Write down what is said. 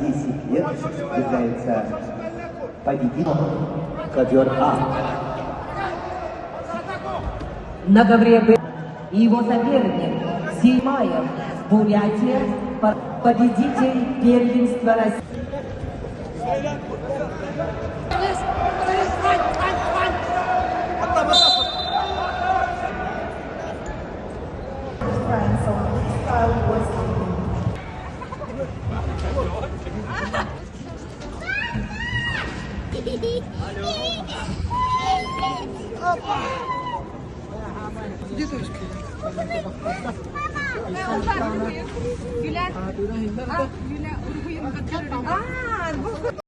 Десять лет является победителем ковер А. На ковре Б его соперник Зимаев, Бурятия, победитель первенства России.